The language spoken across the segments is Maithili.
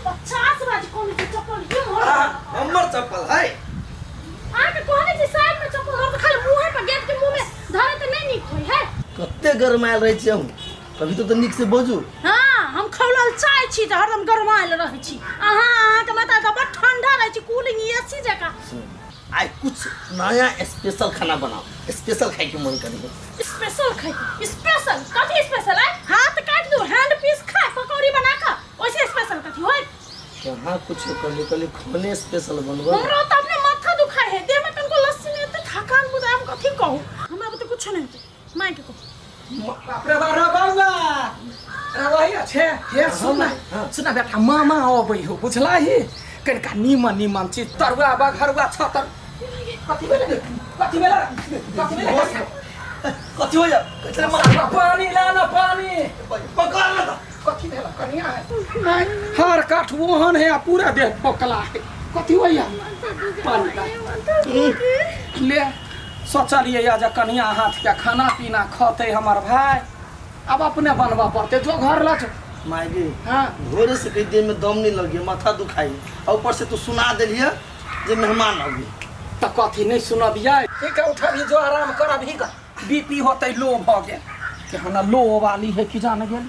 50 बाजी कोन के चप्पल ये मोर। हमर चप्पल है। अहाँके कहने छी साइड में चप्पल धर, तऽ खाली मुँहे पर गेट के मुँह में धरे तऽ नहि नीक होइ है। कते गरमायल रहै छी हम कभी तो नीक से बजू। हाँ, हम खौलल चाय छी तऽ हरदम गरमायल रहै छी। अहाँके माथा तऽ बड़ ठंडा रहै छी, कूलिंग एसी जकाँ। आइ कुछ नया स्पेशल खाना बनाओ, स्पेशल खाए के मन करी। स्पेशल खाइ? स्पेशल कथी स्पेशल है? हाथ काट दू, हैंड पीस खाए पकौड़ी बना के, ओइसे स्पेशल कथी होय? कहाँ कुछ कहली, कहली खाने स्पेशल बनबो। हमरा तो अपने माथा दुखाय है, देह में तनको लस्सी नहीं त थकान बुझाय, हम कथी कहू? हमरा बते कुछ नहीं होते, माय के कहू। बाप रे बाप रे बौआ, रे वही अच्छे हे सुन। हाँ। सुन बेटा, मामा अबै हो बुझला ही, कनिका नीमन नीमन चीज तरुआ बघरुआ छतर। कथी भेलै? कथी भेलै? कथी भेलै? कथी हो जा? कथी तरुआ? पानी ला ना पानी। पकड़ ले त। कथी भेला कनिया? है नहीं हार काठ ओहन है आ पूरा देह फोकला है, कथी होइया? पानी ला ले। सोचलिए या जे कनिया हाथ के खाना पीना खते हमर भाई, अब अपने बनबऽ पड़ते, जो घर लग। माय गे। हाँ। भोरे से कई देह में दम नहीं लगे, माथा दुखाई और ऊपर से तू सुना देलिए जे मेहमान अबी। तऽ कथी नहीं सुनबियै? ठीक है, उठबही जो आराम करबही ग, बीपी होतै लो भऽ गेल, केहन लो वाली है कि जान गेल।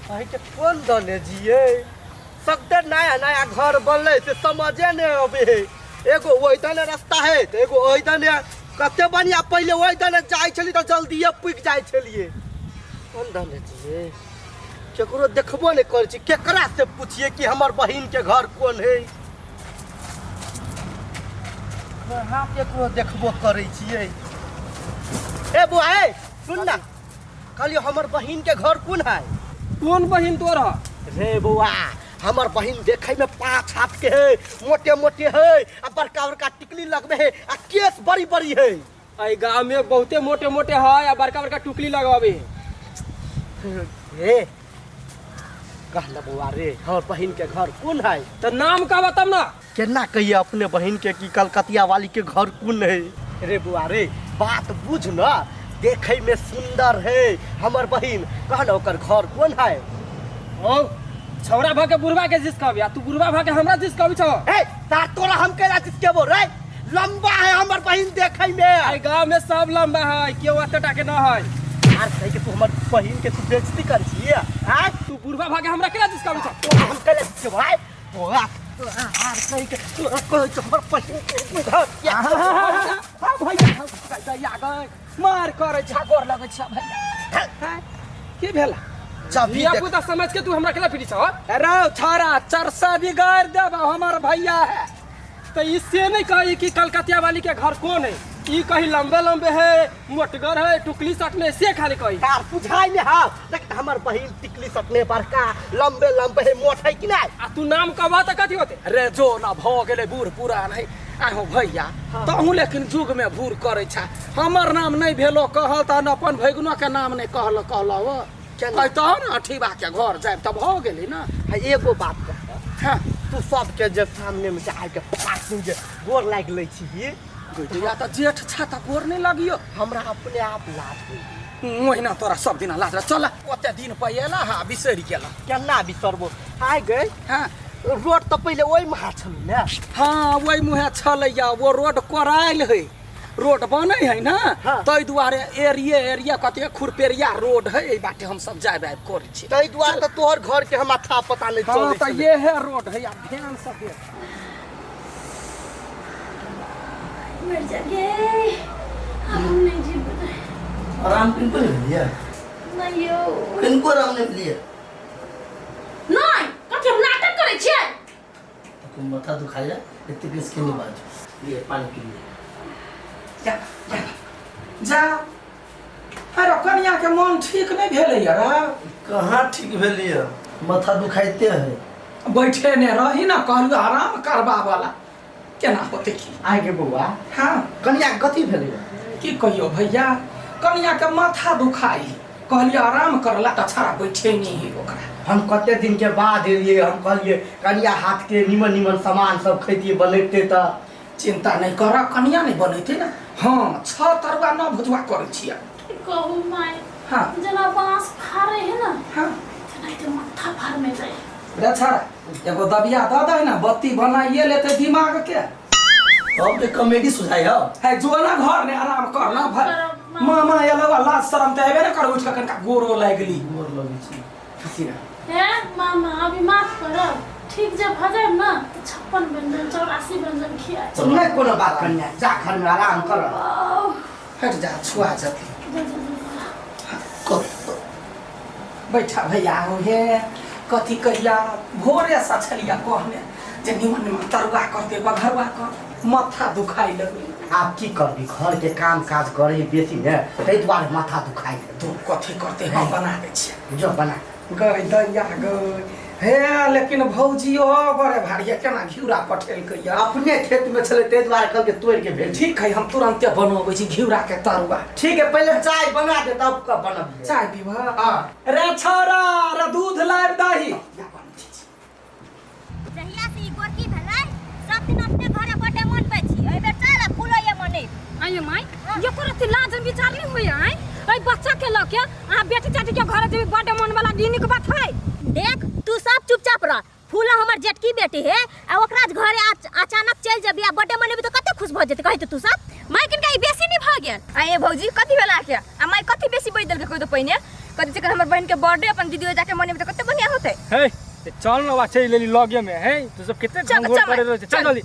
अहिके कोन दने जियै? सगरे नया नया घर बनलै से समझे नहि अबै है। एगो ओहि दने रास्ता है तऽ एगो ओहि दने। कते बढ़िया पहिले ओहि दने जाइ छली तऽ जल्दिए पुगि जाइ छलियै। कोन दने जियै? केकरो देखबो नहि करै छी, केकरा से पुछियै कि हमर बहिन के घर कोन है? कहाँ केकरो देखबो करै छियै? ए बुआ, ए सुन ना, कहलियो हमर बहिन के घर कोन है? कोन बहिन तोरा? रे बौआ, हमर बहिन देखे में 5 हाथ के है, मोटे मोटे है आ बड़का बड़का टिकली लगबे है आ केस बड़ी बड़ी है। एहि गांव में बहुते मोटे मोटे है आ बड़का बड़का टुकली लगावे है। हे कह ना बौआ रे, हमर बहिन के घर कोन है? तो नाम कहबा तब ना। केना कहिए अपने बहिन के कि कलकतिया वाली के घर कोन है? रे बौआ रे, बात बुझ ना, देखे में सुंदर है हमर बहिन, कह ना ओकर घर कोन है? ओ छौड़ा भा के बुढ़वा के जिस कहबी आ तू बुढ़वा भा के हमरा जिस कहबी छौ। ए तार तोरा हम केना जिस कहबो रे? लंबा है हमर बहिन देखे में। एहि गांव में सब लंबा है, केओ एते टा के न है। आर कहि के तू हमर बहिन के तू बेइज्जती कर छी आय? तू बुढ़वा भा के हमरा केना जिस कहबी छौ? तोरा हम केना जिस कहबो आय? तोरा आर कहि के तोरा कहै छौ हमर बहिन के घर। हाँ भैया, भैया गए मार करै छा, गोर लगै छा भैया। हाँ, की भेला? जब धिया पुता समझ के तू हमरा केना पीटी छौ? अरे छोरा, चरसा बिगाड़ देब, हमर भैया है तो इससे नहीं कही कि कलकतिया वाली के घर कौन है, ई कही लंबे लंबे है, मोटगर है, टुकली सटने से खाली कही। तार बुझाइ ने हा, देख हमर बहिन टिकली सटने, बड़का लंबे लंबे है, मोट है कि नहीं? आ तू नाम कहबा त कथी होते? रे जो ना भ गेलै बूढ़ पुरान है। आहो भैया, तहूँ लेकिन युग में भूर करै छा। हमर नाम नहीं भेलो कहल तहन अपन भैगुनो के नाम नहीं कहल कहल हो। केना? कहतह ने अठीबा के घर जायब तऽ भऽ गेलै ने। हाँ, एगो बात कह। हाँ। तू सबके जे सामने में जाके पास जे गोर लागि लै छी। या तऽ जेठ छा तऽ गोर नहीं लगियो। हमरा अपने आप लाज होइए। ओहिना तोरा सब दिना लाज रह। चल ओते दिन पर एला हा बिसरि गेला। केना बिसरबो आइ गए? हाँ। रोड तऽ पहिले ओहि मुँहे छलै ने। हाँ, ओहि मुँहे छलैया, वो रोड कोरायल है, रोड बनै है ना। हाँ। ताहि दुआरे एरिये एरिया कते खुरपेरिया रोड है, एहि बाटे हम सब जाय आबि करै छी। ताहि दुआरे तऽ तोहर घर के हमरा था पता नहीं हाँ चलै तऽ छलै। ये है रोड है, आब ध्यान से देख। मर जा गे, अब हम नहीं जीबे। आराम किनको नहीं भेलिए? नहीं यौ। किनको आराम नहीं भेलिए? नहीं, कथी हम नाटक करै छियै? तो माथा दुखाया एते बेस के नहीं बाजू, ये पानी पी लिए। जा जा जा। अरे कनिया के मन ठीक नहीं भेलै यार। कहाँ ठीक भेलिए, माथा दुखाइते है। बैठे ने रही ना, कहलू आराम करबा वाला केना होते की। आइ गे बौआ। हाँ। कनिया के कथी भेलै? की कहियो भैया, कनिया के माथा दुखाई, कहलिए आराम करला तऽ छड़ा बैठे नहीं है ओकरा। हम कते दिन के बाद एलिए, हम कहलिए कनिया हाथ के निमन निमन सामान सब खैतिए बनैते तऽ। चिंता नहीं कर, कनिया नहीं बनैते ना, हम 6 तरुआ 9 भुजवा करै छियै। कहू माय। हाँ। जेना बांस फाड़े है ना, हाँ, तेनाहिते माथा फाड़ने जाए। रे छड़ा, एगो दबिया दऽ दही ना, बत्ती बनाइए लेते दिमाग के। तब के कॉमेडी सुझाई हो। है जो ना घर ने आराम कर ना भाई। करब, मामा एलो लाज शरम तऽ एबे ने कर, उठि कऽ कनिका गोरो लागि ली। गोर लगै छी। खुशी रह। हे मामा, अभी माफ करब, ठीक जब भऽ जायब ना तऽ 56 व्यंजन 84 व्यंजन खियाए। नहीं कोनो बात कन्या, जा घर में आराम कर। हट जा, छुआ जती। जा जा जा। बैठा भैया। हो हे, कथी कहिया, भोरे सँ छलिया कहने जे निमन निमन तरुआ करते, बघरुआ कर, माथा दुखाइ लगलै। आब की करबी, घर के काम काज करे बेसी ने, ताहि दुआरे माथा दुखाइ। तू कथी करते, हम बना दै छियै। जो बना। गई दैया गई हे, लेकिन भौजी ओ बड़े भारी केना घिउरा पठेलकै या। अपने खेत में छलै, ताहि दुआरे कहलकै तोड़ि के भेज। ठीक है, हम तुरंते बनबै छी घिउरा के तरुआ। ठीक है, पहिले चाय बना दे तब कब बनबियै। चाय पीबह? हाँ। रे छौरा रे, दूध लाबि दही। या बनबै छी। जहिया से ई गोरकी भेलै, सब दिन अपने घरे बर्थडे मनबै छी। एहि बेर चल आ फूलो ये मनेब। आइए माई, एको रत्ती लाज विचार नहीं होइए? आइ एहि बच्चा के लऽ के अहाँ बेटी चाटी के घरे जेबी बर्थडे मनबला, ई नीक बात है? देख, तू सब चुपचाप रह। फूला हमर जेठकी बेटी है आ ओकरा घरे अचानक चलि जेबी आ बर्थडे मनेबी तऽ कते खुश भऽ जेतै, कहै तू सब। माय, किनका ई बेसी नहि भऽ गेल? आ ए भौजी, कथी भेल अहाँके? आ माय, कथी बेसी बजि देलकै? कोइ तऽ पहिने कथी छै, हमर बहिन के बर्थडे अपन दीदी जाके मनेबै तऽ कते बढ़िया होतै। हे, ते चल न बा, चलि लेली लगे में है। तू सब कते चल, घंघोर चल, करे रहै छै। चल चल। जल्दी।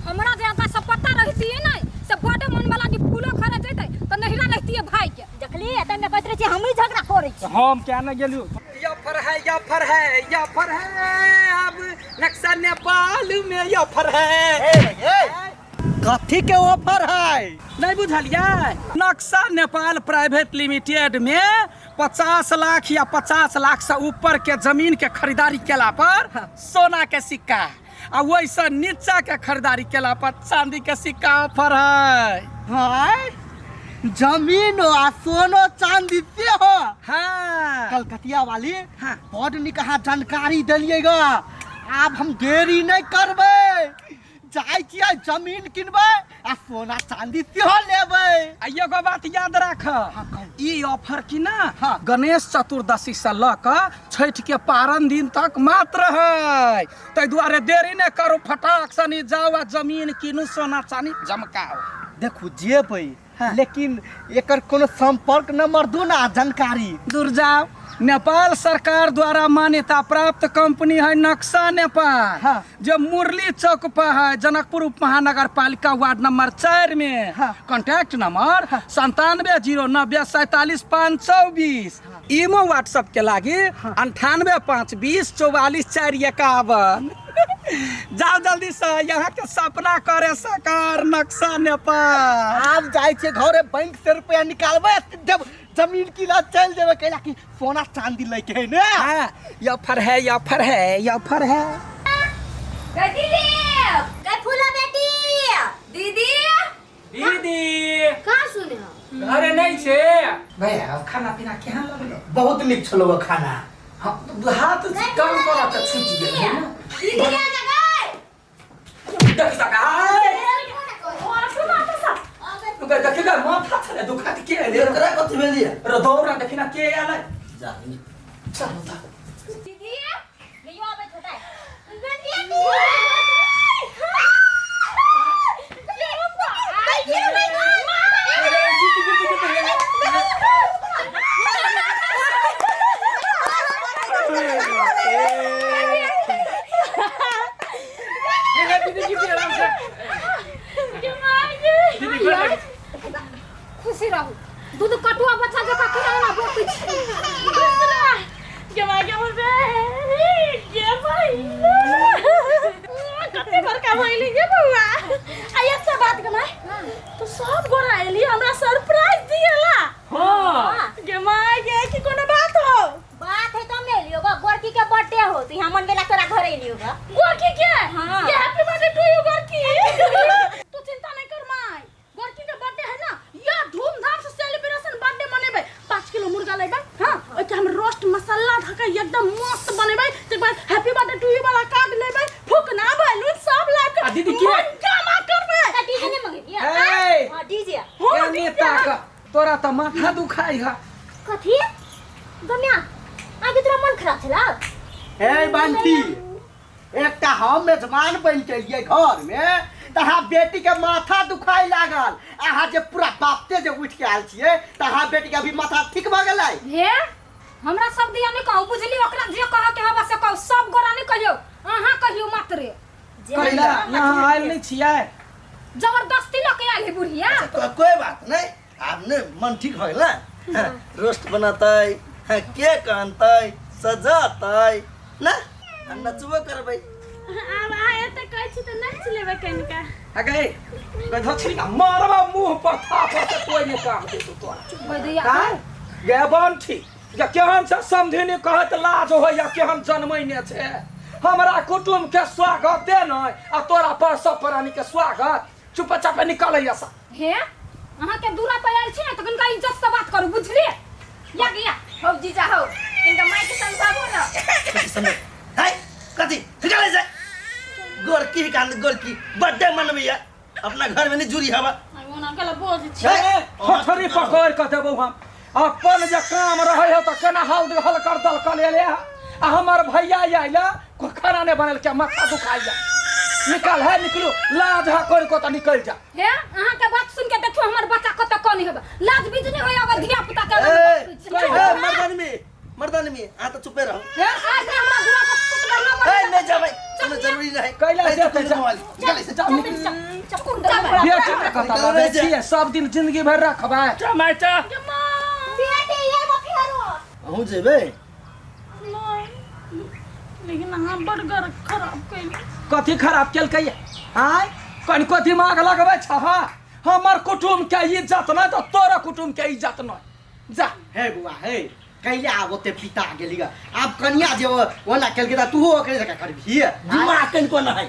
हमरा जे अहाँ सब पता रहतियै नहि से बर्थडे मनबला जे फूलो घरे जैतै तऽ नहिरा रहितियै भाई के। देखली, एतऽ मे कहैत रहै छी हमही झगड़ा करै छी। हम क्या न गेलियो। या फर है, या फर है, या फर है, अब नक्शा नेपाल में या फर है। कथी के ऑफर है? नहीं बुझलियै? नक्शा नेपाल प्राइवेट लिमिटेड में 50 लाख या 50 लाख से ऊपर के जमीन के खरीदारी केला पर सोना के सिक्का आ वैसे नीचा के खरीदारी केला पर चांदी के सिक्का ऑफर है। हाय, जमीन आ सोनो चांदी से हो? हाँ। कलकतिया वाली। हाँ। बड नीक अहाँ जानकारी देलियै ग। आब हम देरी नहि करबै, जाइ छियै जमीन किनबै आ सोना चांदी सेहो लेबै। आ एगो बात याद राख, ई ऑफर की ना हाँ। गणेश चतुर्दशी से लऽ कऽ छठि के पारण दिन तक मात्र है। ताहि दुआरे देरी नहि करू, फटाक सनी जाउ आ जमीन कीनू, सोना चानी जमकाउ। देखू, जेबै। हाँ। लेकिन एकर कोनो संपर्क नंबर दू ना, जानकारी। दूर जाओ, नेपाल सरकार द्वारा मान्यता प्राप्त कंपनी है नक्शा नेपाल। हाँ। जो मुरली चौक पर है, जनकपुर उप महानगर पालिका वार्ड नंबर 4 में। हाँ। Contact number 9709047524। ईमो व्हाट्सएप के लागी 9852044451। जाओ जल्दी से, यहाँ के सपना करे साकार नक्शा नेपाल। आब जाइ छियै घरे, बैंक से रुपया निकालबै, जब जमीन किला चलि जेबै, कैला कि सोना चांदी लैके है ने। हाँ, ये ऑफर है, ये ऑफर है, ये ऑफर है। गै दीदी। गै फूला बेटी। दीदी। दीदी। कहाँ सुने हो? घरे नहीं छे? भैया, खाना पीना केहन लगलो? बहुत नीक छलौ हँ खाना। हाँ, हाथ काम करऽ के छूटि गेल है ना। दीदी, आ जा गै। देख सकाय देखी गे, माथा छलै दुखात, के एलै? एकरा कथी भेलियै? रे दौड़ा, देखी ना के एलै। जा। चलू तऽ। दीदी। गइयो आबैत होतै। दीदी, गिफ्ट आराम से। दीदी, गोर लागै छी। खुशी रहू। दूध कटुआ बच्चा जकाँ केना एना बकै छी? गे माय गे, बे गे भाई, कते बड़का भइली गे बौआ। आ एकटा बात गे माय, तू सब गोरा एली हमरा सरप्राइज दिएला। हाँ। गे माय गे, की कोनो बात हो? बात है तब ने एलियो गा। गोरकी के बर्थडे हो तो यहाँ मनबेला तोरा घर एलियो गा। गोरकी के? हाँ। ये हैप्पी बर्थडे टू you गोरकी। तू चिंता नहीं कर माय, गोरकी के बर्थडे है ना, या धूमधाम से सेलिब्रेशन बर्थडे मनेबै। 5 किलो मुर्गा लेबै, हां, ओके हम रोस्ट मसाला धके एकदम मस्त बनेबै। तकर बाद हैप्पी बर्थडे टू you वाला कार्ड लेबै, फुकना बैलून सब लाबि के आ दीदी के? हंगामा करबै। त डीजे नहीं मंगेलियै? ए! हां, डीजे। ए नेता का तोरा तऽ माथा दुखाइ है। कथी गम्या आगे तोरा मन खराब छला हे बंटी एकटा हम मेजबान बनि के एलियै घर में तऽ अहाँ बेटी के माथा दुखाय लागल। अहाँ जे पूरा बापते जे उठि के आयल छियै तऽ अहाँ बेटी के अभी माथा ठीक भऽ गेलै। हे हमरा सब दिया नहीं कहू बुझली ओकरा जे कह के हवा से कहू सब गोरा नहीं कहियो अहाँ कहियो मात्रे कैला यहाँ आयल नहीं छियै जबरदस्ती लऽ के आयल है बुढ़िया। तो कोई बात नहीं आब ने मन ठीक हो गेल ना। हाँ, रोस्ट बनतै, हाँ, केक आनतै सजतै ना आ नचबो करबै। आब अहाँ एते कहै छी तऽ नाचि लेबै कनिका। अगे गधा छिलका मारबा मुंह पर थापर से कोई नहीं काम देतो तोरा। बैदैया आय गे बंठी या केहन छै समधिनी कहत लाज होइया केहन जन्मैने छै। हमरा कुटुम्ब के स्वागत दे नै आ तोरा पर सब प्राणी के स्वागत चुपचाप निकलैया सा। हे अहाँ के दूरा पर आयल छी ने तऽ कनिका इज्जत से बात करू बुझलिए। या गया हौ जीजा हौ इनका माय के समझाबो ना। कथी समझ हाय कथी निकलै से गोरकी कान गोरकी बर्थडे मनबैया अपना घर में नहीं जुरी हवा। ओना केला बोझ छी। ए, ठोठरी पकड़ के देबौ हम। अपन जे काम रहै है तऽ केना हल हल कर दल कल एले आ हमर भैया आइला कोई खाना नहीं बनल के माथा दुखाइया। निकल है निकलू लाज है कोई को तऽ निकल जा। हे अहाँ के बात सुन के देखियो हमर बच्चा कत कोनी हेबे लाज बीज नहीं होय अगर धिया पुता के ए, ए ए मर्दानी में मर्दानी में आ तो चुपे रहो। हे आज ने हमरा दूरा पर सुत करना पड़े। ए नहीं जाबै कोनो जरूरी नहीं। कैला ए, जेतै, चुप जा। मोबाइल निकल से। जा, निकल। चकुंदर बेटी के कथा लगै छियै सब दिन जिंदगी भरि रखबै। चा माय चा। बेटी ये वो फेरो अहूँ जेबै? नहीं लेकिन अहाँ बड़ घर खराब कैली। कथी खराब केलकै? आय कनिको दिमाग लगबै छह? हमर कुटुम्ब के इज्जत नहीं तऽ तोरा कुटुम्ब के इज्जत नहीं। जा हे बुआ हे कैला आब ओते पिता गेली ग। आब कनिया जे ओना केलकै तऽ तूहो ओकरे जकाँ करबिही। दिमाग कनिको नहि।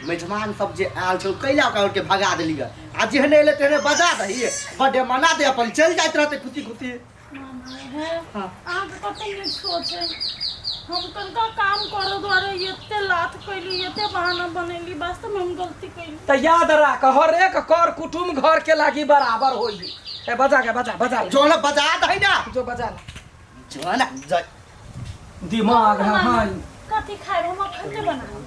मेजबान सब जे आयल छौ कैला ओकरा के भगा देली ग। आ जेहने एलै तेहने बजा दही बर्थडे मना दे अपन चलि जाइत रहतै खुशी खुशी। हे अहाँके कते नीक सोच है। हम कनिका काम करे दुआरे एते लाथ कैली एते बहाना बनेली वास्तव में हम गलती कैली। तऽ याद राख हर एक कर कुटुम्ब घर के लागी बराबर होई। ए बजा के बजा बजा ले। जो ना बजा दही ना। जो बजा ले। जो ना जा दिमाग है हाँ। कथी खाए हम अखन बना।